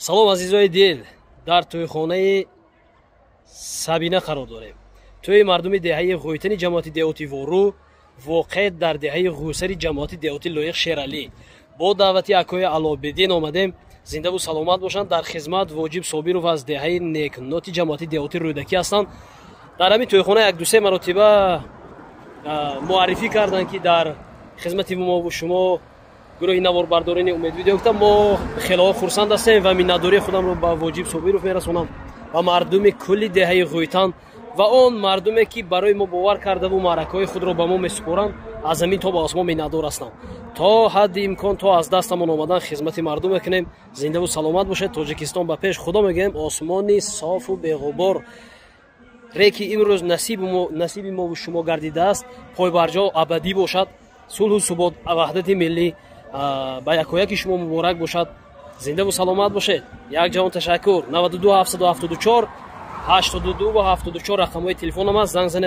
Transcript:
Салом азизои дил, дар тӯйхонаи Сабина қарор дорем. Тӯи мардуми деҳаи Ғӯйтани ҷамоати деҳоти Вору, воқеъ дар деҳаи Ғӯсари ҷамоати деҳоти Лоиқ Шералӣ. Бо даъвати акои Алобиддин омадем. Зиндаву саломат бошанд. Дар хизмат Воҷиб Собиров аз деҳаи Некноти ҷамоати деҳоти Рӯдакӣ ҳастанд. Дар ҳамин тӯйхона як-ду-се маротиба муаррифӣ карданд, ки дар хизмати мову шумо гурӯҳи наворбардорини Умед Видео гуфтам. Мо хело хурсанд ҳастем ва миннатдории худамро ба Воҷиб Собиров мерасонам ва мардуми кулли деҳаи Ғӯйтан ва он мардуме, ки барои мо бовар кардаву маъракаҳои худро ба мо месупоранд, аз замин то ба осмон миннатдор ҳастам. То ҳадди имкон, то аз дастамон омадан хизмати мардум мекунем. Зиндаву саломат бошед. Тоҷикистон ба пеш. Худо мегӯем, осмони софу беғубор реки имрӯз насиби мову шумо гардидааст, пойбарҷо абадӣ бошад. Сулҳу субот, ваҳдати миллӣ ба якояки шумо муборак бошад. Зиндаву саломат бошед. Як ҷаҳон ташаккур. 92 774 82 ва 74 рақамҳои телефонам аст. Занг занед.